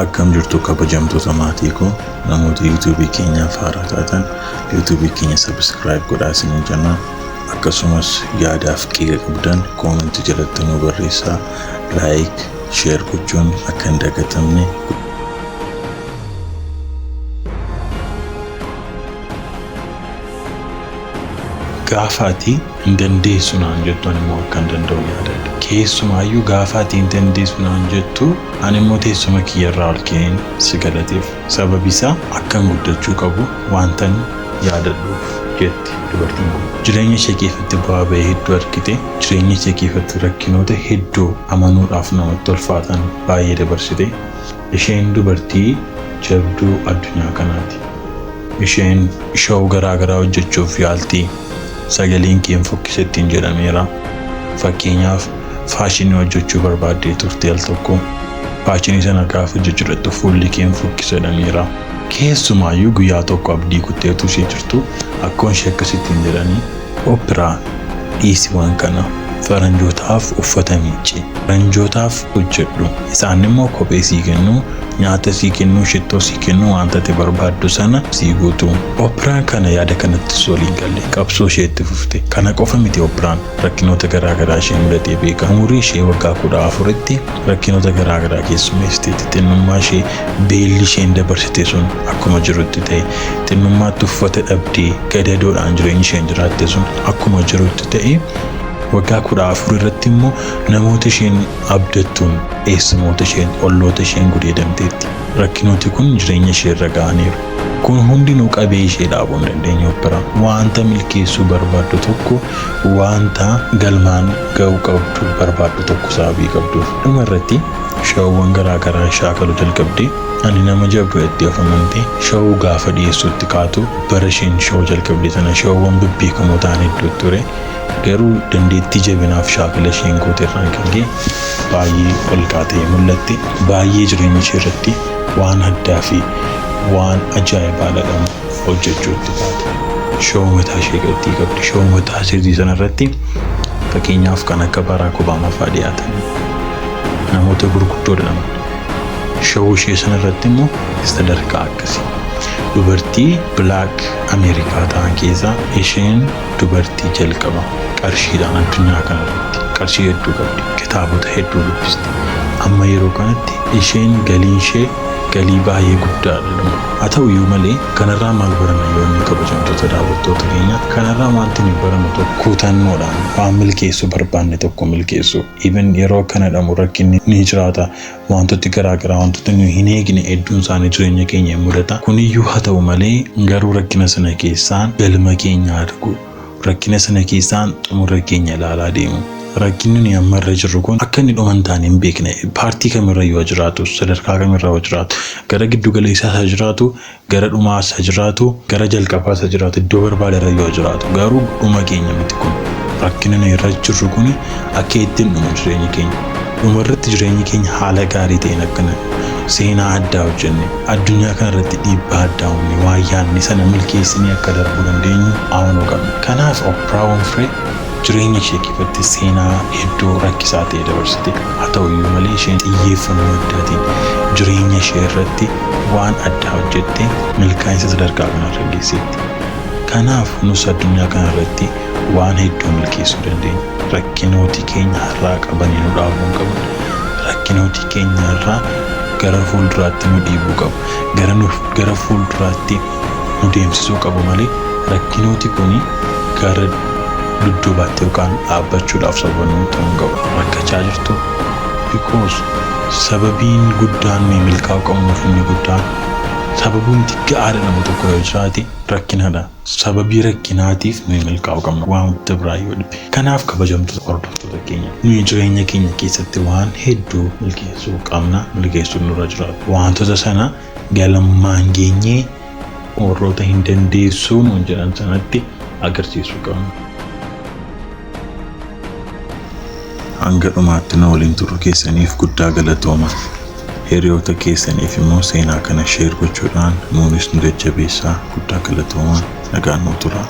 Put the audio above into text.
Akkam jirtu kabajamtoota maatii koo, namoota YouTubeii keenyaaf haaraa taatan YouTubeii keenya subscribe godhaa isiniin jenna. Akkasumas yaadaaf qeeqa qabdan commentii jalatti nu barreessaa. Like, share gochuun akka hin dagatamne. Gaafa ati hin dandeessu naan jettu ani immoo akkan danda'u yaadadha. Keessumaayyuu gaafa ati hin dandeessu naan jettu ani immoo teessuma kiyyarraa ol ka'een si galateef. Sababi isaa akkan guddachuu qabu waantan yaadadhuuf jetti dubartiin kun. Jireenya ishee keessatti bu'aa ba'ii hedduu argite. Jireenya ishee keessatti rakkinoota hedduu amanuudhaaf namatti ulfaatan baay'ee dabarsite. Isheen dubartii jabduu addunyaa kanaati. Isheen show garaa garaa hojjechuuf yaalti. Sagaleen kee hin fokkisa ittiin jedhameera. Fakkeenyaaf, faashinii hojjechuu barbaaddee turte al tokko. Faashinii sana gaafa hojjechuu dhaqxu fuulli kee hin fokkisa jedhameera. Keessumaayyuu guyyaa tokko abdii kuttee utuu ishee jirtu akkoon ishee akkasittiin jedhanii, "Opiraa, dhiisi waan kana, faranjootaaf uffata miicci, faranjootaaf hojjedhu, isaan immoo kophee sii kennu, nyaata sii kennu, shittoo sii kennu, wanta ati barbaaddu sana sii guutu." Opraan kana yaada kanattis walii hin galle. Qabsoo ishee itti fufte. Kana qofa miti, Opraan rakkinoota garaa garaa ishee mudatee beeka. Umurii ishee waggaa 14tti rakkinoota garaa garaa keessummeessiteetti. Xinnummaa ishee beelli isheen dabarsite sun akkuma jirutti ta'e, xinnummaatti uffata dhabdee gadadoodhaan jireenyi isheen jiraatte sun akkuma jirutti ta'e, waggaa 14 irratti immoo namoota isheen abdattuun, eessumoota isheen, olloota isheen gudeedamteetti. Rakkinooti kun jireenya ishee irra ga'aniiru. Kun hundinuu qabee ishee dhaabuu hin dandeenye Oprah. Wanta milkeessuu barbaaddu tokko, wanta galmaan ga'uu qabdu barbaaddu tokko sababii qabduuf. Dhuma irratti showwwan garaa garaa shaakaluu jalqabde. Ani nama jabduu jettee of amante. Show gaafa dhiyeessuutti kaatu, bara isheen show jalqabde sana showwwan bebbeekamoo ta'an hedduutu ture. Garuu dandeettii jabinaaf shaakala isheen goote irraan kan ka'e baay'ee ol kaatee mul'atte. Baay'ee jireenya ishee irratti waan addaa fi waan ajaa'ibaa dhadhamu hojjechuutti kaate. Show mataa ishee qabdii qabdi. Show mataa isheetii sana irratti fakkeenyaaf kan akka Barack Obama fa'aa dhiyaatanii, namoota gurguddoo jedhaman. Show ishee sana irratti immoo sadarkaa akkasii. Dubartii Black Ameerikaa ta'an keessaa isheen dubartii jalqaba. Qarshiidhaan addunyaa kanarratti qarshii hedduu qabdi. Kitaabota hedduu dubbisti. Amma yeroo kanatti isheen galiin ishee galii baay'ee guddaadha. Haa ta'u iyyuu malee, kanarraa maal baranna yoo inni, kabajamtoota daawwattoota keenya, kanarraa wanti nuyi barannu tokko kutannoodhaan waan milkeessuu barbaanne tokko milkeessu. Even yeroo akkana jedhamu rakkinni ni jiraata. Wantooti garaa garaa, wantoota nuyi hin eegne hedduun isaanii jireenya keenya hin mudata. Kuniyyuu haa ta'u malee garuu rakkina sana keessaan galma keenya argu. Rakkina sana keessaan xumura keenya ilaalaa deemu. Rakkinni nuyi amma irra jirru kun akka inni dhuma hin taane hin beekne. Paartii kamirra yoo jiraatu, sadarkaa kamirra yoo jiraatu, gara giddu galeessaa isaa jiraatu, gara dhumaa isaa jiraatu, gara jalqabaa isaa jiraatu, iddoo barbaade irra yoo jiraatu, garuu dhuma keenya miti kun. Rakkina nuyi irra jirru kun akka ittiin dhumu jireenyi keenya. Dhuma irratti jireenyi keenya haala gaarii ta'een akkana seenaa addaa hojjenne, addunyaa kana irratti dhiibbaa addaa uumne, waan yaadne sana milkeessinee akka darbuu dandeenyu amanuu qabna. Kanaaf Oprah Winfrey jireenya ishee keessatti seenaa hedduu rakkisaa ta'e dabarsite. Haa ta'u iyyuu malee, isheen xiyyeeffannoo addaatiin jireenya ishee irratti waan addaa hojjette milkaa'insa sadarkaa kanarra geesseetti. Kanaaf nus addunyaa kanarratti waan hedduu milkeessuu dandeenya. Rakkinooti keenya har'aa qabanii nu dhaabuu hin qaban. Rakkinooti keenya har'aa gara fuulduraatti nu dhiibuu qabu. Gara fuulduraatti nu deemsisuu qabu malee rakkinooti kuni gara dudduubaatti yookaan dhaabbachuudhaaf sababa nu ta'uu hin qabu. Rakkachaa jirtu because sababiin guddaan nuyi milkaa'uu qabnuuf inni guddaan, sababumti ga'aadha nama tokko yoo jiraate, rakkinadha. Sababii rakkinaatiif nuyi milkaa'uu qabna waan wanta biraa yoo dhibe. Kanaaf kabajamtoota hordoftoota keenya, nuyi jireenya keenya keessatti waan hedduu milkeessuu qabna, milkeessuun nurra jiraatu. Wantoota sana galmaan geenyee warroota hin dandeessuu nuun jedhan sanatti agarsiisuu qabna. Hanga dhumaatti na waliin turuu keessaniif guddaa galatooma. Hiriyoota keessaniif immoo seenaa kana share gochuudhaan nuunis nu jajjabeessaa. Guddaa galatooma, nagaan nuu tura.